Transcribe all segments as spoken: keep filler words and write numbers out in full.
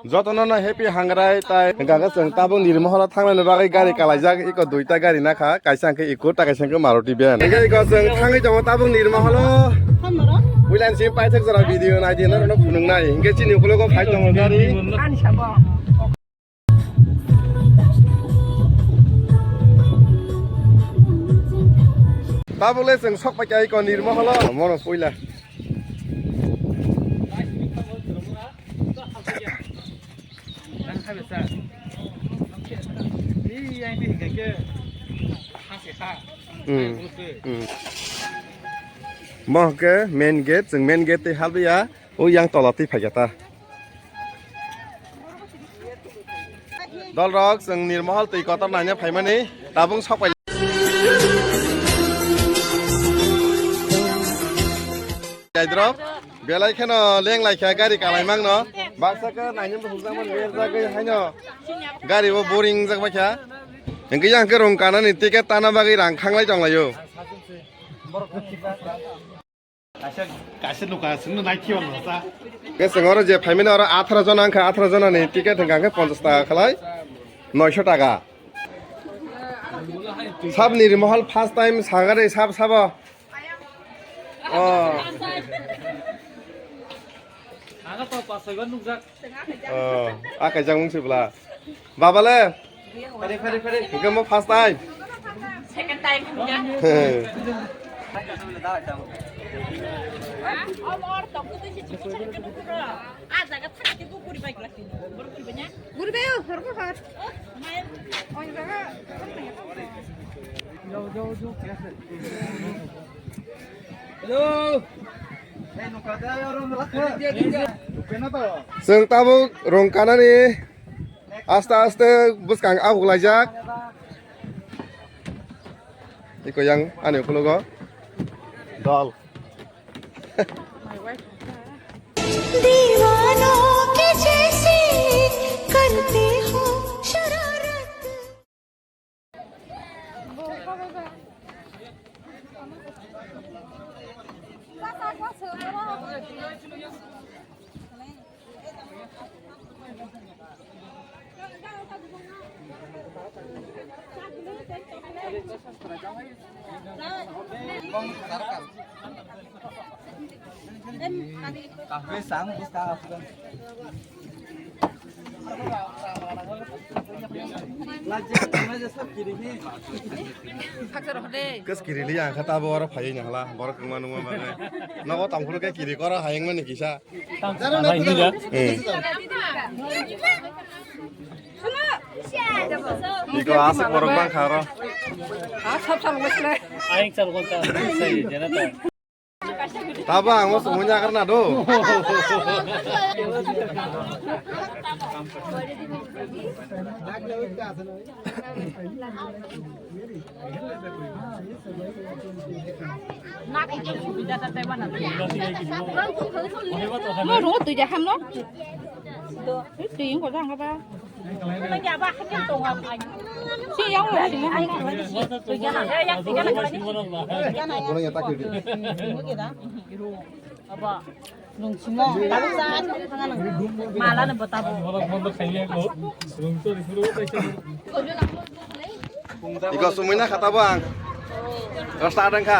Jotono no happy hangrai tai. Hingkha khe chwng tabuk Nirmahal o thangnani bagwi gari kalaijak, iko duita gari nakha, kaisa hwnkhe iko ta kaisa hwnkhe Maruti van. Hingkhe iko chwng thangwi tongo tabuk Nirmahal o. Puila ni simi paithak jora video naidi norokno phunuknai. Hingkhe chini ukulogo phai tongo gari. Tabuk le chwng sok paikha iko Nirmahal o. Mono puila. Hmm. Hmm. Mo hwnkhe main gate, chwng main gate twi halbiya, o yang tola twi phaikha ta. Dolrok, chwng Nirmahal twi kotor naina phaimani, tabuk sok pai. Jaidrop, belai kheno leng laikha gari kalai mangno. Baksa khe nainwi bo hukjakmani berjagwi haino gari bo boring jak baikha. Hwnkhe yang khe rung kanani ticket tana bagwi rang khanglai tonglaio. Kaisa, kaisa nuka singno nai thiyong sa. Hwnkhe chwng oro je phaimani oro atharo jona wngkha, atharo jonani ticket hwnkha khe ponchash taka khlai, noisho taka. Sab Nirmahal first time sagari sab sabo. Oh. Aga to pas soi ban nukjak. Oh, a kaijak mung sibla. Baba le? Fare, fare, fare. Hingke mo first time? Second time. Gurbe, horko hor. Oi, baba. Hello. Chwng tabuk rung kanani aste aste bwskang abuklaijak. Iko yang ani ukologo dol. दीवानों के जैसे करते हो शरारत। Kahve sang bwskang aswk. Kis kiri li ang kha tabo oro phaiwi nangla borok kwma nungma bagwi. Nogo tongphuru khe kiri koro hayung mani kisa. Tang sanai hinwi jak. Hmm. Iko aswk borok bang kha oro. Ayang chal gonta sai jena ta. Tabo ang o sumui nyakarna do. Mo ro twi ja hamno. Twi ko jang ba. Si yang lo si mo. Bono ya tak kiri. Aba. Nungsimo, tabuk sa, tabuk thanga nang. Mala no botabo. Iko sumui na kha tabo ang. Rasta adang kha.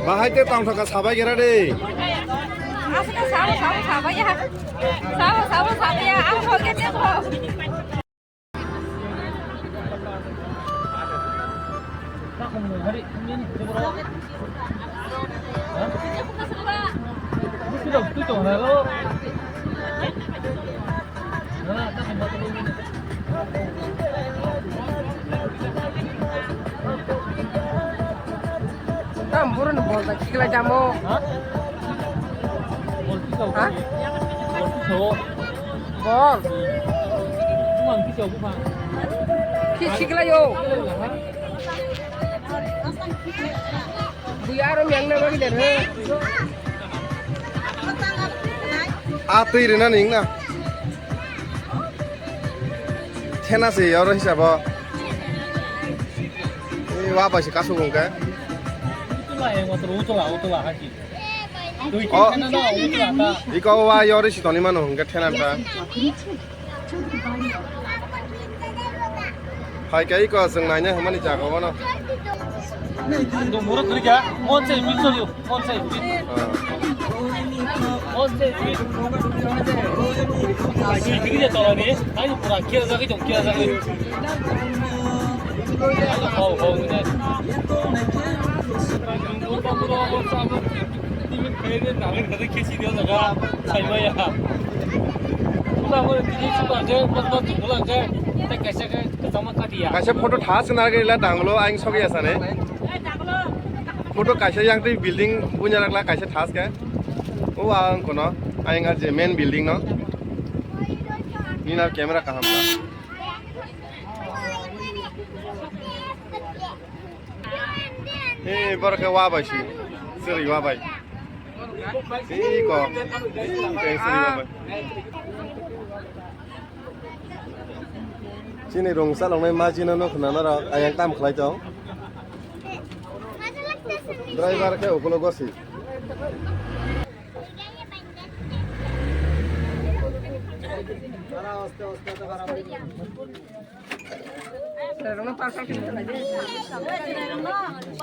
Bahai te tongthok kha sabai gira de. Asli sabo, sabo, sabo ya. Sabo, sabo, sabo ya. Ang kholke te bo. Tam buru ni bol da khiklai jamo. Ha? Bol khiklai. Ha? Bol khiklai. Bol. Bufang khiklai bufang. Khi khiklai yo. Buya aro meng na magi der he. A twi rina ning na. Thena se oro hisabo. Ei wa bai se kasu gong ke. Utula e matro utula utula haki. Twi o. Thena na utula ta. Iko wa yori si toni mano hingke thena ta. Hai kai ko chwng naina hwnmani jaga o no. Ang dong borok kwrwi kha, mon se picture yo, mon se picture. Ah. Mon se picture. Ai, kwrwi kha tola ni, ai, pura kira jagwi tong, kira jagwi. Ai, hau, hau, ne. Ang dong borok, borok, borok, borok. Kaisa photo thas na gela danglo ang sogwi asane. Photo kaisa yang twi building bunya ragla kaisa thas khe. O ang kono ayang je main building no. Nina camera kaham ka. Hey, borok khe wa bai si. Siri wa bai. Iko. Iko siri wa bai. Chini rung chaloknai ma chino no khna norok ayang tam khlai tong. Driver khe ukulo gosi.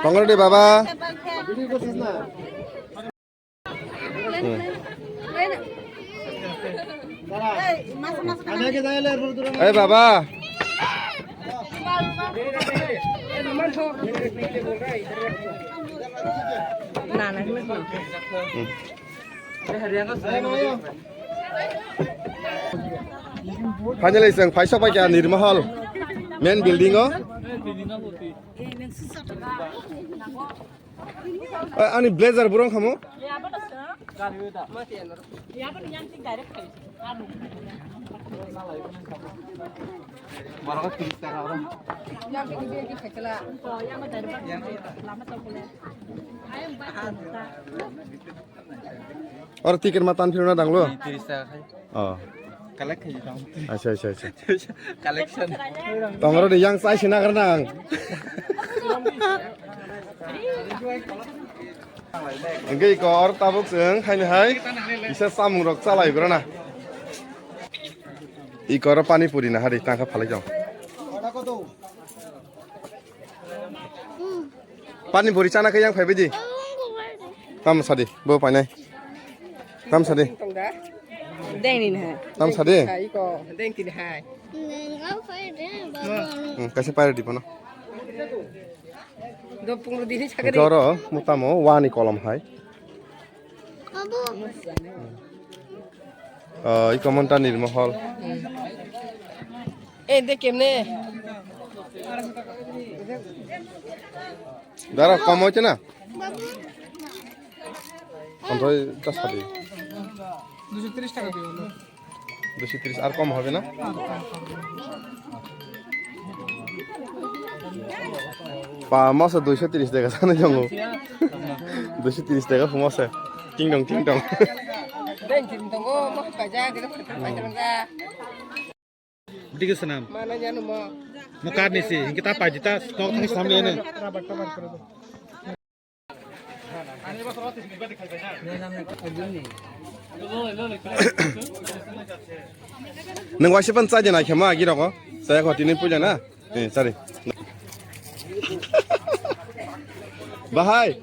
Kongor de baba. Hmm. Eh baba. Hmm. Finally, chwng phai sok pai kha Nirmahal main building o. Eh, ani blazer burung kamu? Oro ticket ma tan phirna danglo? Tiris taka khai. Oh. Collect khai tong. Acha, acha, acha. Collection. Tongro de yang sai sina karna ang. Engke iko or tabuk chwng haino hai kisa samung rok chalai brana. Iko oro pani puri na hari tangkha phalai jong. Pani puri chana khe yang phai bidi. Tam sadi, bo painai. Tam sadi. Deng ni hai. Tam sadi. Hai ko, deng ti hai. Hmm, kaisa paira di pono. Dopung ro dini sakari. Joro mutamo wani kolom hai. Abo. Oh, iko monta Nirmahal. Eh, de kemne. Dara kom hoite na? Babu. Konthoi ta sadi. Duiso tris taka diyo, no? Duiso tris, ar kom hobe na? Pa, masa duiso tris taka sana jongo. Duiso tris taka humase. Ting dong, ting dong. Beng ting dong, oh, mau kerja, kita mau kerja, kerja. Digi senam. Mana nyanu mo? Mo kar ni si, hingke ta pai di ta, stok thang samle ne. Nwng waisa pan chaidi nai khe ma agi rogo. Chaya kho tini puja na. Eh, sorry. Bahai.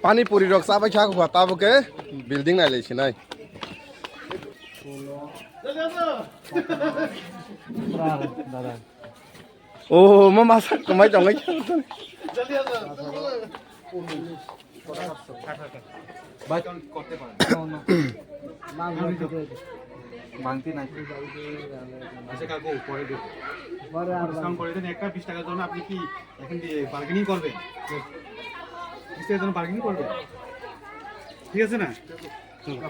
Pani puri rok chabai kha kho tabuk ke building nai lai sinai. Oh, ma masa kwmai tongwi. ভাঙতি নাই। আচ্ছা কাকু, পরে দেব। পরে আর ডিসকাউন্ট করে দেন, একটা বিশ টাকার জন্য আপনি কি এখন দিয়ে বার্গেনিং করবেন? বিশ টাকার জন্য বার্গেনিং করবেন, ঠিক আছে না? চলো।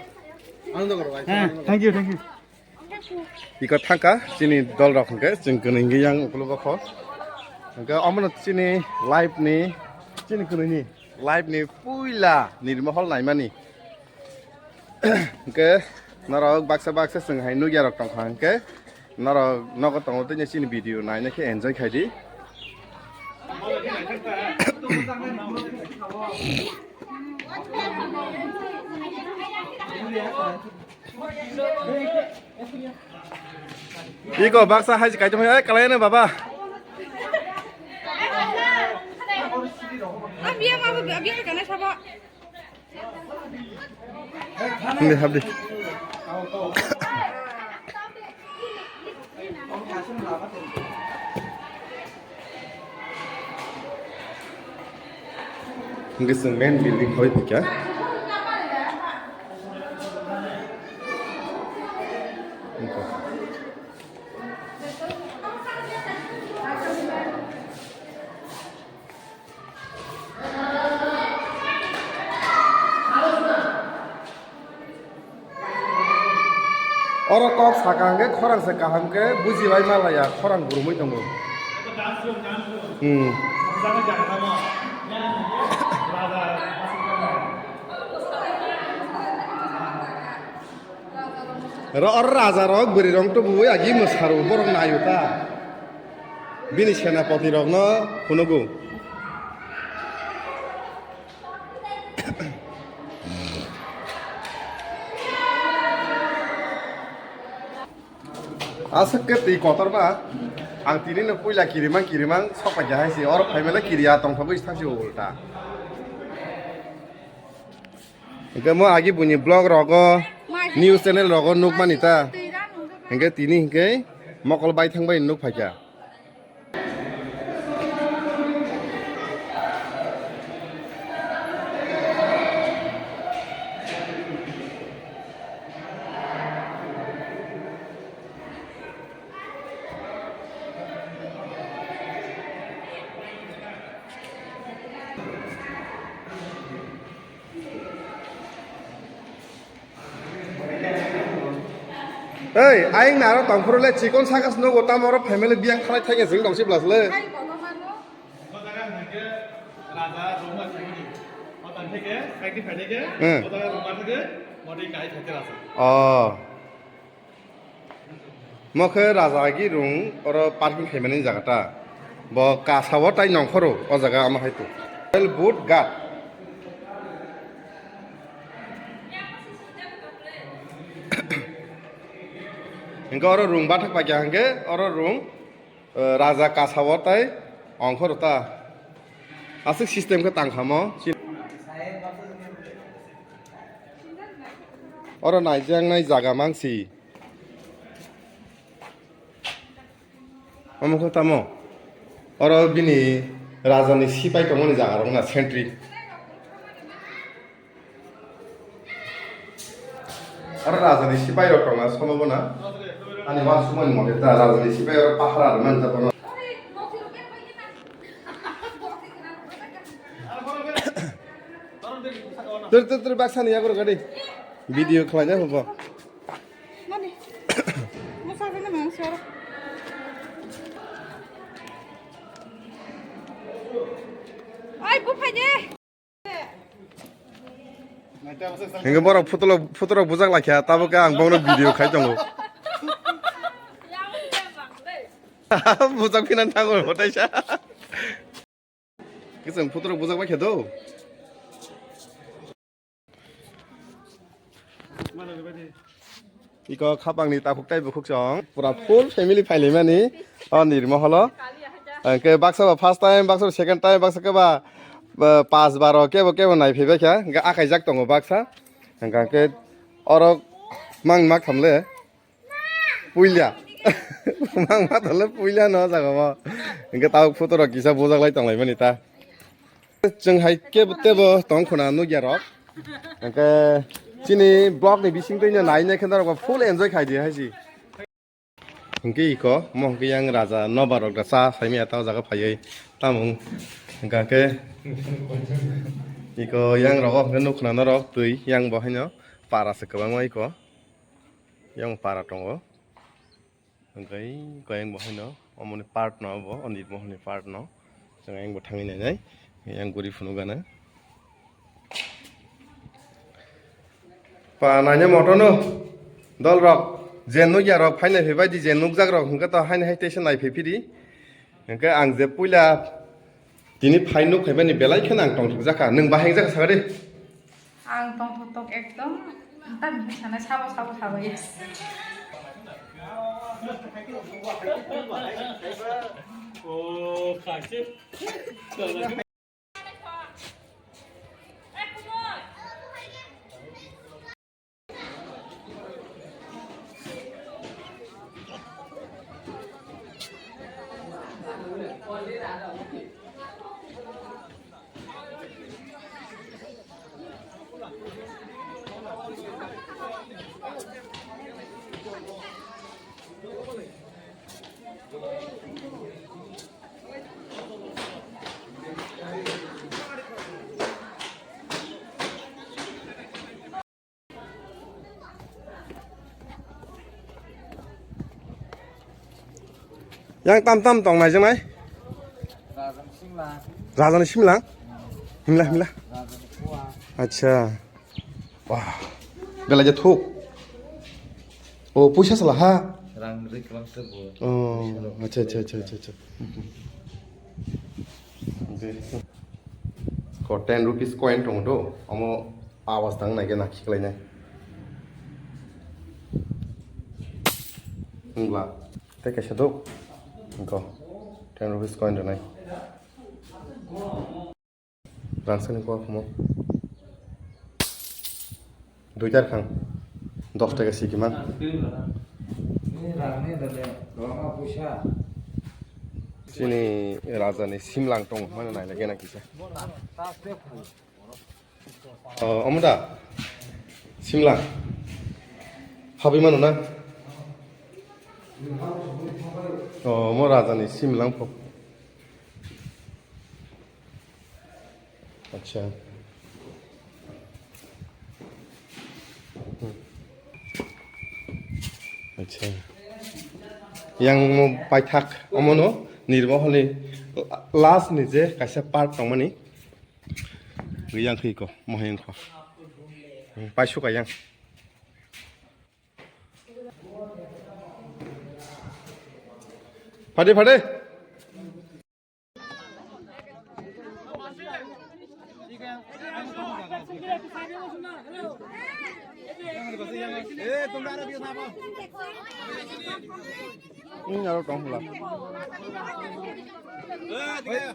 আনন্দ করো ভাই। হ্যাঁ, thank you, thank you. Iko thangka chini dol rok hwnkhe chwng kwnwi hwnkhe yang ukologo kho. Hwnkhe omono chini live ni, chini kwnwi ni live ni puila nirmahal naimani. Hwnkhe norok baksa baksa chwng hai nukya rok tongkha hwnkhe norok nogo tongo tei chini video naina khe enjoy khai di. Iko baksa hai kaitor hai kalai ne baba. Abiya ma abiya kana sabo. Habdi habdi. Hingke chwng main building hoi phaikha. Oro kok saka hwnkhe khorang se kaham khe bujibai ma laiya, khorang burumui tongo. Hmm. Ro-, oro raja rok bwrwi rok tubuwi agi mwsaro borok naio ta. Bini senapati rokno phunugo. Aswk khe twi kotorma, ang tini no puila kirimang kirimang sok paikha hai se, oro phaimale kiriya tongthogwi thangsi ulta. Hingke mo agi buini vlog rogo, news channel rogo nukmani ta. Hingke tini hingke mokol baithang bai nuk phaikha. Ei, ayang naro tongphuru le chikon sakas nugo tamo oro family biyang khalai thangya jeng dongsi blas le. Hmm. Oh. Mo khe raja agi rung oro parking khaimani jaga ta. Bo kasao tai nongkhoro o jaga ama hai tu. Boot ghat. Hingke oro rung bathak paikha hingke oro rung, eh, raja kasao tai ongkhoro ta. Aswk system khe tangkhamo. Oro naijaknai jaga mangsi. Omo khe tamo? Oro bini rajani sipai tongmani jaga rok na sentry. Oro rajani sipai rok tongna sono bono. Ani uansukmani mote ta rajani sipai rok pahara rwmani ta bono. Tor tor tor baksa ni yago rw gadi. Video khlaina hwnba. Mani. Masa jani mang sor. Hingke borok photo rok, photo rok bujak laikha, tabuk khe ang bono video khai tongo. Bujak phinan thango hotaisa. Kisang photo rok bujak bai khe do. Iko khapangni takhuk tei bukhuk chong pura full family phailaimani o nirmoholo. Hingke baksa ba first time, baksa ba second time, baksa khe ba, ba pas baro kebo kebo naiphaibai kha. Hingke akaijak tongo baksa. Hingke oro mang mak thamle. Puila. Mang ma tole puila no jaga mo. Hingke tabuk photo rok kisa bujak lai tonglaimani ta. Chwng hai kebo tebo tong khuna nukya rok. Hingke chini vlog ni bising twi no nai nai khe norok full enjoy khai di hai si. Hingke iko mo hingke yang raja nobar rok da cha sai maya ta o jaga phaiwi tamung hingka khe iko yang rogo hingke nuk khuna norok twi yang bo haino para se kwbangma iko. Yang para tongo. Hingke goyang bo haino omoni part no obo, o nirmohol ni part no. Chwng ayang bo thangwi nainai. Yang guri phunuk gana. Pa naina motono dol rok je nukya rok phainai phaibai di je nukjak rok hingke to haino hai teisa naiphai phidi. Hingke ang je puila tini phai nuk phaimani belai kheno ang tongthok jakha. Nwng bahai jakha sakha de. Ang tongthok tok ekdom. Tamo sanai sabo sabo sabo yes. Oh, khasi. Yang tam tam tong nai jeng nai. Rajani simlang. Himla himla. Acha. Wah. Belai je thuk. Oh, puisa sala ha. Rang rik rang se bo. Oh, acha acha acha acha. Ko ten rupees coin tong do. Amo awas tang nai ke na khiklai nai. Hingla. Tei kaisa duk. Go. Ten rupees coin rwnai. Rangchakni kok mo. Duitar khang. Dos taka siki man. Chini rajani simlang tong mana nailai gena kisa. Oh, omo da? Simla. Habwi mano na? Oh, omo rajani simla wngkha. Acha. Hmm. Acha. Yang mo paithak omono nirmoholi last ni je kaisa part tongmani. Yang khe iko, mohai wngkha. Paisuka yang. Phade, phade. Ini aro tong hula.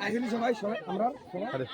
Ayo, ini sama, sama, Amran, sama. Ada.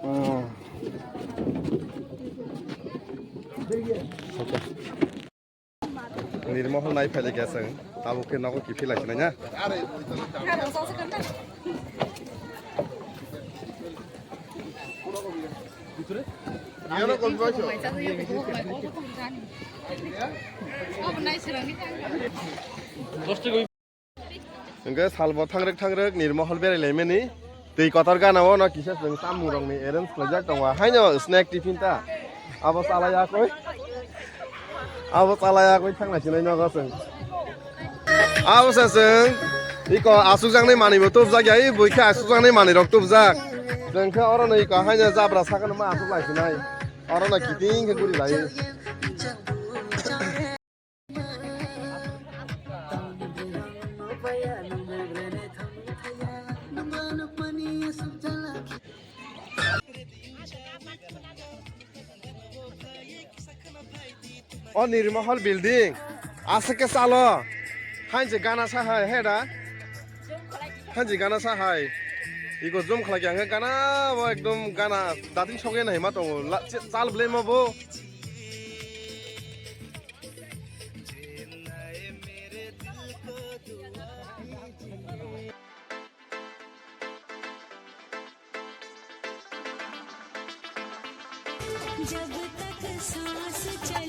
Hmm. Nirmohol nai phai khe chwng tabuk khe nogo kiphilai sinai na. Hwnkhe salbo thangrwk thangrwk Nirmohol berai laimani. Twi kotor gana o no kisa chwng tamung rokni arrange khlaijak tongo. Haino snack tiffin ta. Abo chalai yakwi. Abo chalai yakwi thangna sinai nogo chwng. Abo se chwng iko asukjaknai manwi bo tubjak ya, i bui khe asukjaknai manwi rok tubjak. Chwng khe oro no iko haino jabra sakano ma asuk lai sinai. Oro no kiting khe guri lai. O Nirmohol building. Aswk khe chalo. Hainse gana sa hai, he da? Hainse gana sa hai. Iko zoom khlai khe ang gana bo ekdom gana dating sogwi nai ma tongo. La-, ch-, chal blai ma bo. जब तक सांस चले